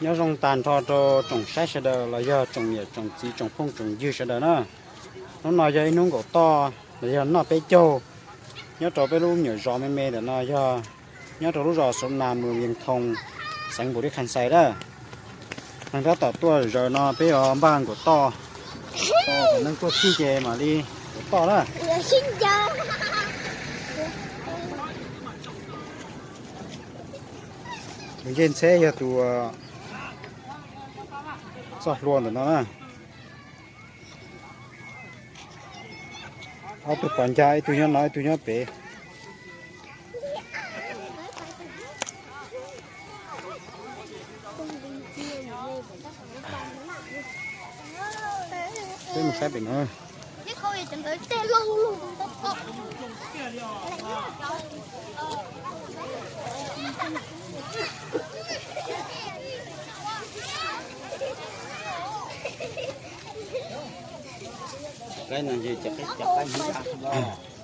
Nyob zoo tag nrho rau tsoom saib sawv daws los yog tsoom niam tsoom txiv tsoom phooj tsoom ywg sawv daws na. Hnub no yog ib hnub nkaum toj los yog noj peb caug nyob rau peb lub nyuam zos me me ntawm no yog nyob rau lub zos Xauv Nas, mus Vias Thoos, xeev Npaus Lis Khas Xais lawm. Neeg tab tom tuaj zaws no peb yuav npaj nkaum toj, neeg tuaj txhij ces mam li nkaum toj na. Tus ncej ntxheb yog tus txoj hlua ntawm no na. Ob tug pos ncag, ib tug nyob no ib tug nyob pem. Peb mus saib pem no.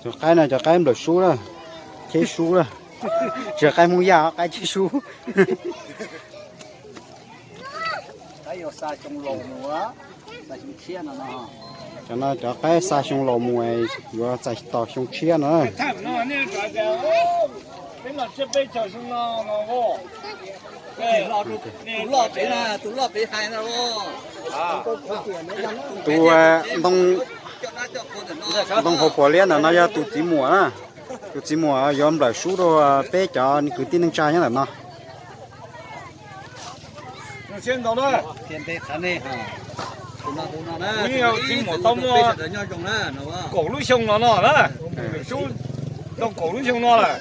Cov qaib no cov qaib nplawm sub na, cheb sub na. Tsis yog qaib Hmoob Yaj, qaib cheb sub. Cov no cov qaib xa xyoo laus mus yuav txais tos xyoo tshiab no. Tus ntoo hauv paus liab ntawm no yog tus txiv muam na. Tus txiv muam yuav nplawm sub rau peb cov kwv tij neej tsa nyob ntawm no. Txiv muam tau muaj kaum lub xyoo no no na, lwm sub tau kaum lub xyoo no lawm.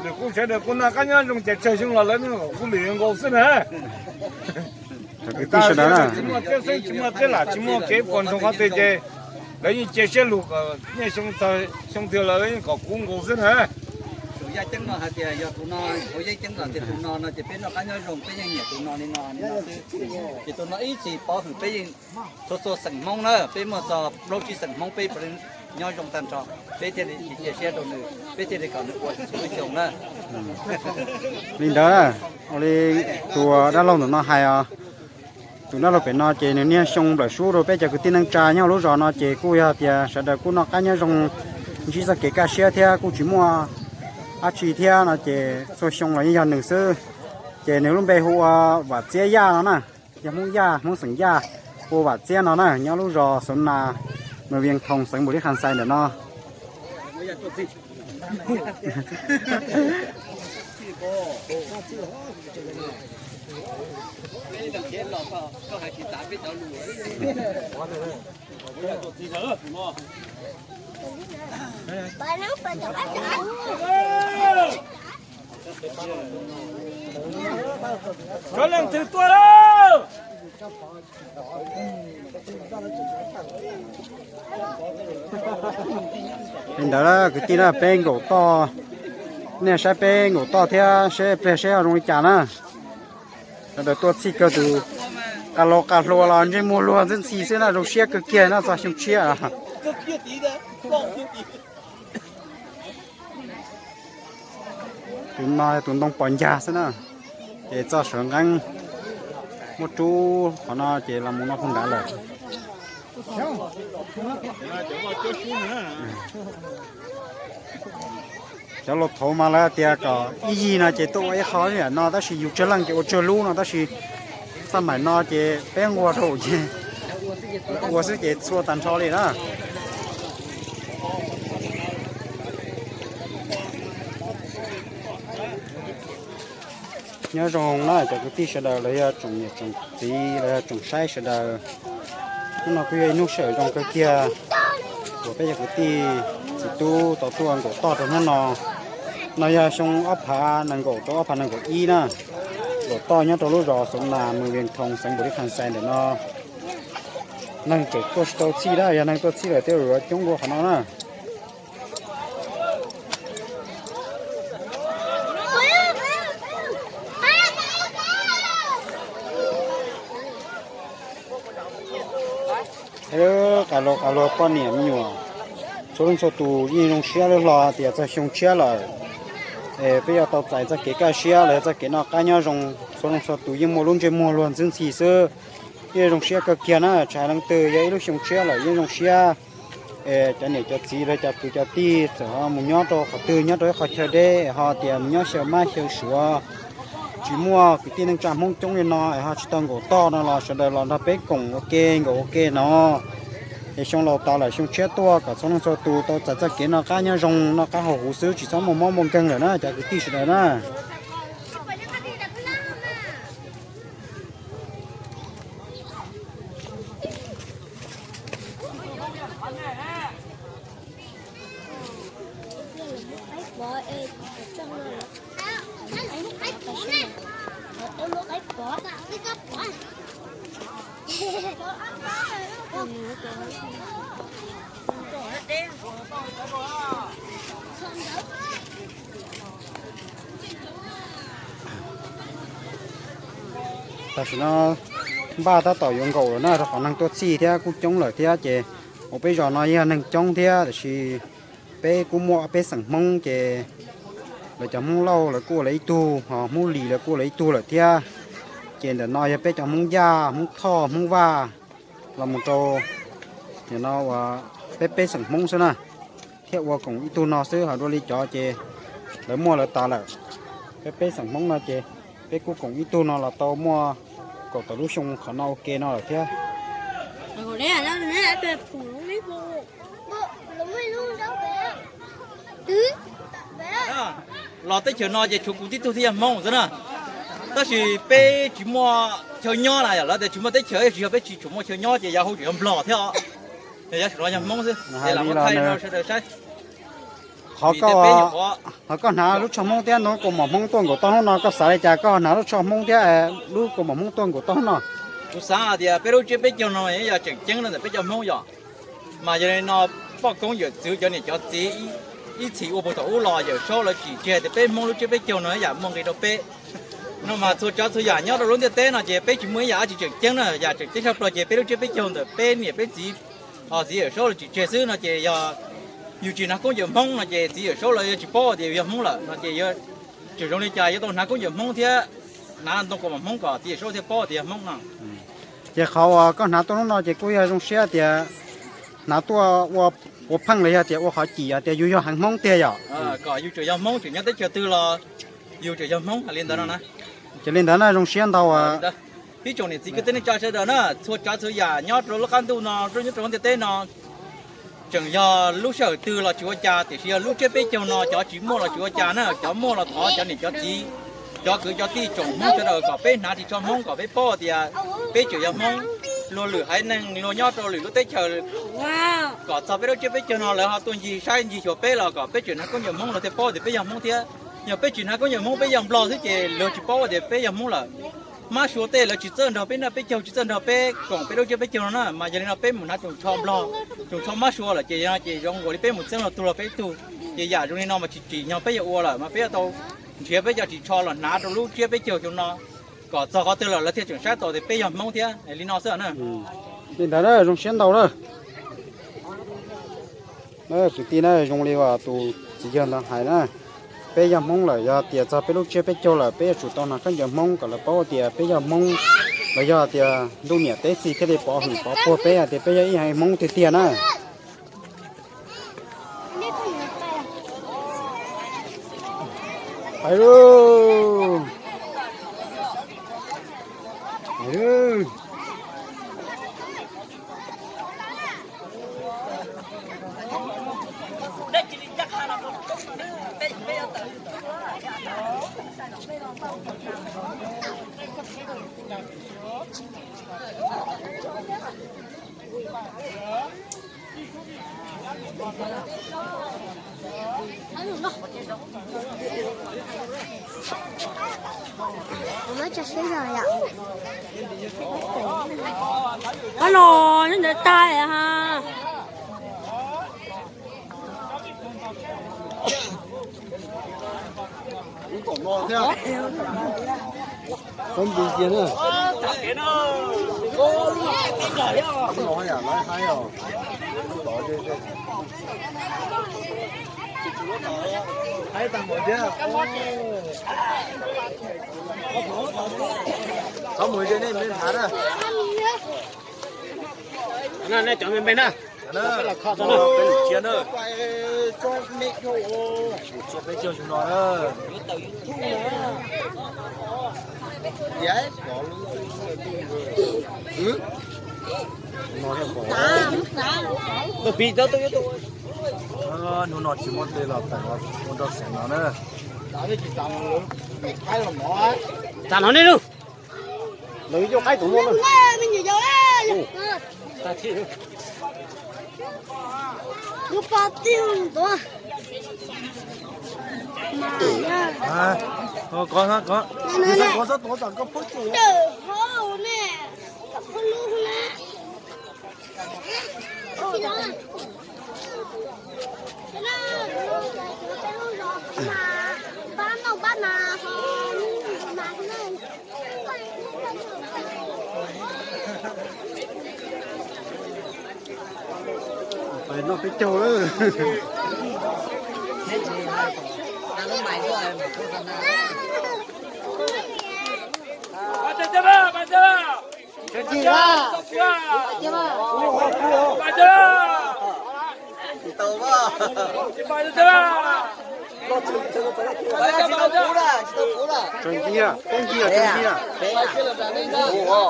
Lwm kuj sawv daws kuj noj qab nyob zoo ces tsawg xyoo los lawv kuj lwm nkaus xwb na. Kwv tij sawv daws na, tsis muaj txiab xeeb tsis muaj txiab lam tsis muaj kev puas ntsoog qhov twg ces lawv yeej cia siab lug kom niaj xyoo txog xyoo twg los lawv yeej kom kuv nkaus xwb na. Tus yaj ceeb no hais tias yog tus no, tus yaj ceeb no tias tus no no ces peb noj qab nyob zoo, peb yeej nyiam tus no li no li no xwb. Ces tus no ib txhis pov hwm peb yeej txhua txhua xeem Hmoob na, peb muaj txog plaub tsib xeem Hmoob peb puav leej nyob zoo tag nrho, peb thiaj li cia siab rau nws, peb thiaj li kom nws ua txhua lub xyoo na. Li ntawd, ua li tus dab laug ntawm no hais os, tus dab laug pem no ces nws niaj xyoo nplawm sub rau peb cov kwv tij neej tsa nyob lub zos no ces kuj yog tias sawv daws kuj noj qab nyob zoo, ntsib txoj kev kaj siab thiab kuj tsis muaj dab tsi thiab no ces txhua xyoo los yeej yog nws xwb. Ces nws lub npe hu ua Vam Txiab Yaj no na, yog Hmoob Yaj, Hmoob xeem Yaj, hu Vam Txiab no na, nyob lub zos Xauv Nas, mus Vias Thoos, xeev Npaus Lis Khas Xais ntawm no. Cov leej twg tuaj lawm? Li ntawd kwv tij na, peb nkaum toj, nej saib peb nkaum toj thiab seb pliag seb zoo li cas na. Sawv daws tuaj txhij kawg, tus qas laus qas hluas los ntsej muag luag ntxhi ntxhi xwb na, zoo siab kawg kiag no txog xyoo tshiab. Tus no yog tus ntoo pos ncag xwb na, ces txoj sawv nqeeb muab rub qhov no ces los mus no pug nrad lawm. Cov laus thaud mas lawv tias kom ib yig no ces tuaj ua ib qho no, tab sis yus tsawg leej ces ua tsawg lub no, tab sis xaj maim no ces peb nquag rau ces ua xwb ces txhua tag nrho li na. Nyob zoo na cov kwv tij sawv daws los yog tsoom niam tsoom txiv los yog tsoom saib sawv daws. Hnub no kuj yog ib hnub sij hawm zoo kawg kiag uas peb cov kwv tij txiv tub tau tuaj nkaum toj rau hnub no. No yog xyoo ob phav nees nkaum rau ob phav nees nkaum ib na. Nkaum toj nyob rau lub zos Xauv Nas, mus Vias Thoos, xeev Npaus Lis Khas Xais ntawm no. Neeg tseem tuaj tsis tau txhij na, yog neeg tuaj txhij lawm thiaj yuav coob dua qhov no na. Qas laus qas hluas poj niam me nyuam, txhua leej txhua tus yeej zoo siab lub hlo tias txog xyoo tshiab lawm. Peb yuav tau txais txoj kev kaj siab los yog txoj kev noj qab nyob zoo, txhua leej txhua tus yeej muaj lub ntsej muag luag ntxwb ntxhi xwb. Yeej zoo siab kawg kiag na, tsis hais leej twg yog ib lub xyoo tshiab lawm yeej zoo siab. Cov niam cov txiv los cov kwv cov tij txawm ho mus nyob rau qhov twg, nyob rau ib qho chaw deb ho tias mus nyob xyaw mab xyaw suav, tsis muaj kwv tij neej tsa Hmoob coob li no es ho tsis tau nkaum toj no los sawv daws los nrog peb koom ua ke nkaum ua ke no. Es xyoo laus tas lawm xyoo tshiab tuaj kom txhua leej txhua tus tau txais txoj kev noj qab nyob zoo, noj qab haus huv xwb, tsis txhob muaj mob muaj nkeeg lawm na cov kwv tij sawv daws na. Tam sim no npaj tab tom yuav nkaum lawm na, rau qhov neeg tuaj txhij thiab kuj coob lawm thiab ces ua peb zos no yog neeg coob thiab tiam sis peb kuj muaj peb xeem Hmoob ces lawv cov Hmoob Lauj lawv kuj ua lawv ib tug, ho Hmoob Lis lawv kuj ua lawv ib tug lawm thiab. Ces ntawm no yog peb cov Hmoob Yaj, Hmoob Thoj, Hmoob Vaj los mus rau nim no uas peb peb xeem Hmoob xwb na, thiaj ua koom ib tug no xwb. Ho dua li cov ces lawv muaj lawv tas lawm. Peb peb xeem Hmoob no ces peb kuj koom ib tug no los tau muaj kaum tawm lub xyoo qhov no ua ke no lawm thiab. Los teb chaws no ces tshuav kuv tib tug thiaj yog Hmoob xwb na. Tab sis peb tsis muaj chaw nyob na, yog lawv tias tsis muaj teb chaws, tsis yog peb tsis tshua muaj chaw nyob ces yog hauv tseem yog Nplog thiab os. Yog saum no yog Hmoob xwb. Es lam muab thaij rau sawv daws saib. Qhov koj hnav lub tsho Hmoob thiab lub kaus mom Hmoob tuaj nkaum toj hnub no, koj xav li cas koj hnav lub tsho Hmoob thiab lub kaus mom Hmoob tuaj nkaum toj hnub no? Kuv xav hais tias peb lub tsiab peb caug no yog tseem ceeb ntawm peb cov Hmoob yom. Mas yog li no, poj koob yawm txwv cov niam cov txiv ib txhis ua puag thaum ub los Yawm Saub lawv tsim tseg tias peb Hmoob lub tsiab peb caug no yam muaj nqis rau peb. No mas txhua tsav txhua yam nyob rau lub ntiaj teb no ces peb tsis muaj ib yam dab tsi tseem ceeb na, yam tseem ceeb tshaj plaws ces peb lub tsiab peb caug ntawm peb niam peb txiv, txiv Yawm Saub lawv tsim tseg xwb no ces yog yus tsis hnav koob yawm Hmoob no ces txiv Yawm Saub lawv yuav tsis paub tias yus yog Hmoob lawm no ces yuav tseem zoo li cas yuav tau hnav koob yawm Hmoob thiab hnav ntoo kaus mom Hmoob kom txiv Yawm Saub thiaj paub tias yog Hmoob no. Ces qhov uas koj hnav tuaj hnub no ces kuj yog zoo siab tias hnav tuaj ua pheej los yog tias ua qhov cim tias yus yog heev Hmoob tiag yom? Kom yus tseem yog Hmoob, tseem nyob teb chaws twg los yus tseem yog Hmoob li ntawd no na. Ces li ntawd na zoo siab ntau. Ib tsoom niam txiv kwv tij neej tsa sawv daws na, txhua tsav txhua yam nyob rau lub qab ntuj no, nyob rau lub ntiaj teb no, tseem yog lub sij hawm twg los tsis ua cas, tiam sis yog lub tsiab peb caug no cov tsis muaj los tsis ua cas na, cov muaj los thov cov niam cov txiv, cov kwv cov tij tsoom Hmoob sawv daws kom peb hnav ris tsho Hmoob kom peb paub tias peb tseem yog Hmoob. Luag lwm haiv neeg luag nyob rau lwm lub teb chaws kom txog peb lub tsiab peb caug no lawv ho tuaj ncig saib ncig xyuas peb los kom peb tseem hnav koob yawm Hmoob luag thiaj paub tias peb yog Hmoob thiab. Yog peb tsis hnav koob yawm Hmoob peb yog Nplog xwb ces luag tsis paub tias peb yog Hmoob lawm. Mab sua tej lawv tsis txawj nrog peb noj peb caug, tsis txawj nrog peb koom peb lub tsiab peb caug no na, mas yog li no peb mus hnav tsoos tsho Nplog, tsoos tsho mab sua lawm ces yog no ces zoo nkaus li peb mus txeeb luag tug luag peb tug. Ces yam zoo li no mas tsis tsim nyog peb yuav ua lawm mas peb yuav tau nrhiav peb cov ris tsho los hnav rau lub tsiab peb caug xyoo no kom txog qhov twg lawm lawv thiaj tseem saib tau tias peb yog Hmoob thiab li no xwb na. Li ntawd na zoo siab ntau na. Kwv tij na, zoo li uas tus txiv yawg ntawd hais na, peb yog Hmoob lawm yog tias txog peb lub tsiab peb caug lawm peb yuav tsum tau hnav khaub ncaws Hmoob kom lawv paub tias peb yog Hmoob, los yog tias ntuj niam teb txiv thiaj li pov hwm pov puag peb hais tias peb yog ib haiv Hmoob tiag tiag na. Hais lauj. Hais lauj. Qhov no nyob ntawd tag ha. Khaub npis cia na. Qhov mus ze nej me nthav na. Nej cov me npe na. Cia na. Cia peb caug no na. Hnub no tsis muaj tej los tawm los ua rau xeem no na. Tag no nej lub. Lawv yuav qaib tus muaj lawm. Lub pov twg tuav. Kov, kov. Kov txhob tuav tom koj phob ces. Tawm hauv ne, tom koj lub na. Pais noj peb caug lawm. Tseem cia, tseem cia, tseem cia. Ua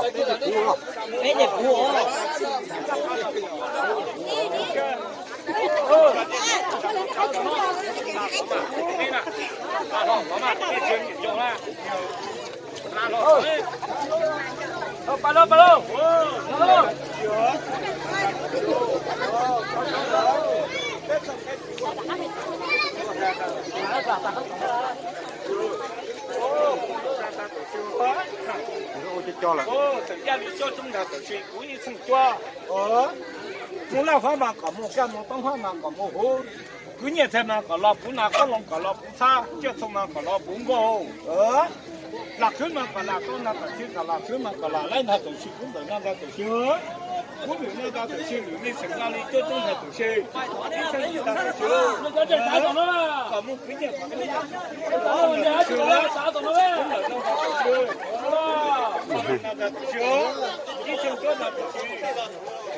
cov cov lawm. Txawm yaj li cuaj txheej ntag tawm sis kuv ib txheej cuaj. Mus Laj Fab mas kom mus kaj, mus Toob Fab mas kom mus huv. Kwv Nyiaj Txhais mas kom los puv nas, Koob Loo kom los puv txhab, Tsiaj Txhu mas kom los puv nkaug. Lam Khwb mas kom lam tau ntag tawm sis, kom lam Khwb mas kom lam laib ntag tawm sis, kub ntawm no ntag tawm sis. Kub lwm no ntag tawm sis, lwm li xeem no li cuaj txheej ntag tawm sis. Ib txheej ntag tawm sis. Kom mus Kwv Nyiaj kom mus kaj, kub ntawm no ntag tawm sis. Ib txheej cuaj ntag tawm sis.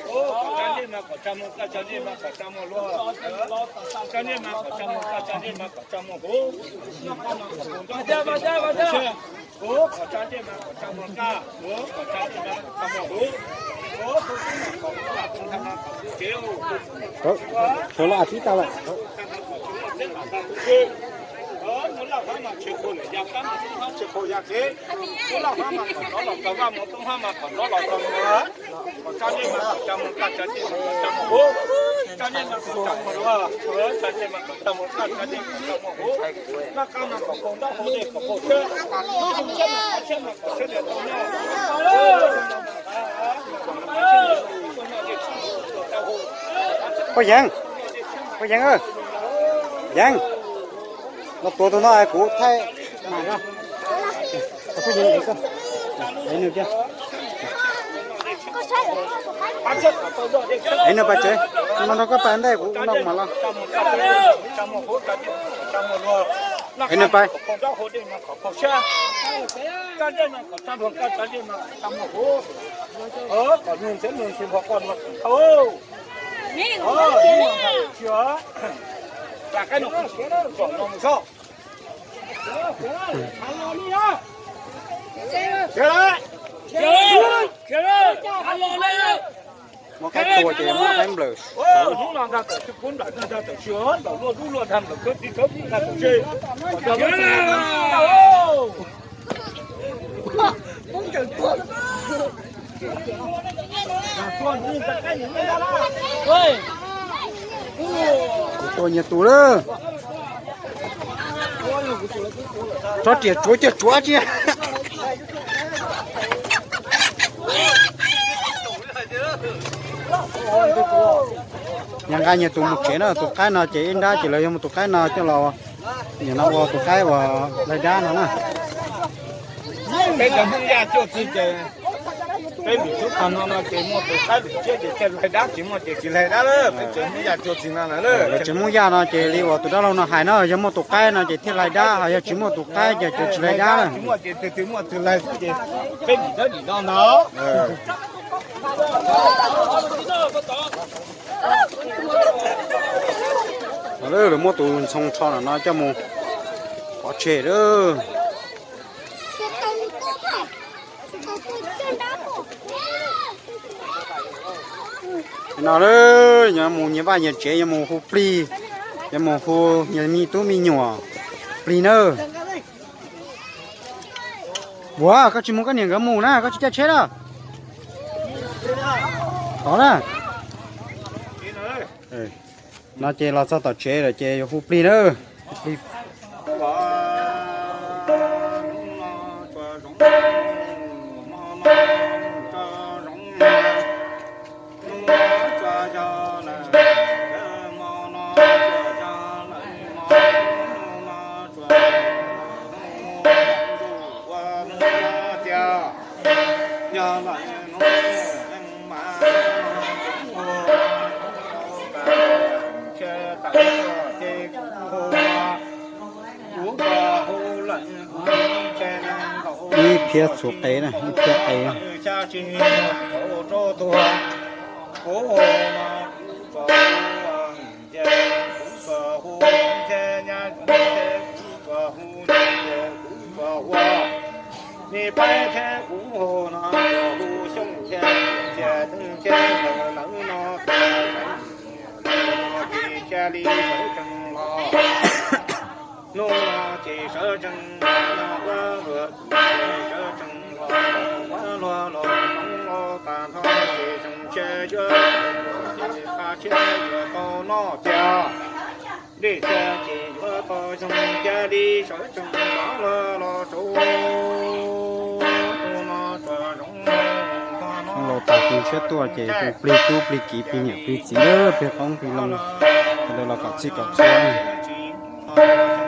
Tsa dej mas kom tsa mus kaj, tsa dej mas kom tsa mus luag. Tsa dej mas kom tsa mus kaj, tsa dej mas kom tsa mus huv. Ua kom tsa dej mas kom tsa mus kaj, ua kom tsa dej mas kom tsa mus huv. Ua kom tsa dej mas kom tsa mus huv. Sawv los a tib tag lawm. Mus Laj Fab mas tsis qhuas lawm, ya qab mus Toob Fab tsis qhuas ya kev. Mus Laj Fab mas kom rov los txog vaj, mus Toob Fab mas kom rov los txog mus. Kom tsa dej mas kom tsa mus kaj, tsa dej mas kom tsa mus huv. Tsa dej mas kom tsa mus luag, tsa dej mas kom tsa mus kaj, tsa dej mas kom tsa mus huv. Laj Kab mas kom kaus ntaub hau dej, kom kaus tshiab. Lub xyoo tshiab mas kom tshiab, mas kom tshiab dej tau noj. Poj Yeev, poj Yeev, Yeev, los tuav tus no kuv thaij mas. Poj Yeev, ev nws thiab. Ev nws pais tsev, no nrog koj pais ntej kuv ua no kuv mam los. Ev nws pais. Muab qaib tua ces muab qaib nplawm. Hnub no ntag tawm sis, kuv nplawm ntag tawm sis, nplawm luaj dub luaj nrag, nplawm khawb txiv khawb tub ntag tawm sis. Kuv tua nyias tus lawm. Tsob riam tsuav cog tsuav tsi. Nyias nqa nyias tus mus tsev na, tus qaib no ces ib nrab ces lawv yuav mus tus qaib no coj los, nim no ua tus qaib uas laig dab no na. Peb cov Hmoob Yaj cuaj txwg ces Peb vim tub tag no no ces muaj tus qaib lwm siab ces thiaj laig dab, tsis muaj ces tsis laig dab lawm. Peb tseem muaj yaj cuag txim no lawm. Lawv tseem muaj yaj no ces li uas tus dab laug no hais no, yog muaj tus qaib no ces thiaj laig dab, ho yog tsis muaj tus qaib ces tsis laig dab lawm. Tsis muaj ces twg twg muaj twg laig xwb ces peb vim dab vim no ntag. Lawv muab tus ntxhoo rho no coj mus pov tseg lawm. No lawm, yuav mus nyias vaj nyias tsev, yuav mus hu plig, yuav mus hu nyias me tub me nyuam plig nawb. Ua koj tsis mus koj niam nkawd mus na, koj tsis caij tsheb na. Tod na. No ces los txog tom tsev lawm ces yuav hu plig na. Hu plig. Ib phiab txhuv qe na, ib phiab qe. Ni peb thiab kuv hu no, hu Xyooj thiab Cia Teej thiab lawv no, ces cia li sawv tsees los. Hnub no ces sawv tsees los, ua luag ces sawv tsees los, ua luag los, los tas nrho ces xyoo tshiab yuav, ces qab tshiab yuav tau noj tiag. Dej tshiab ces yuav tau xyoo, cia li sawv tsees los, los rau hnub no tsuas zoo. Laus tas xyoo tshiab tuaj ces hu plig tub plig kiv plig niam plig txiv, plig qoob plig loo, lawv los kom txhij kom txhua.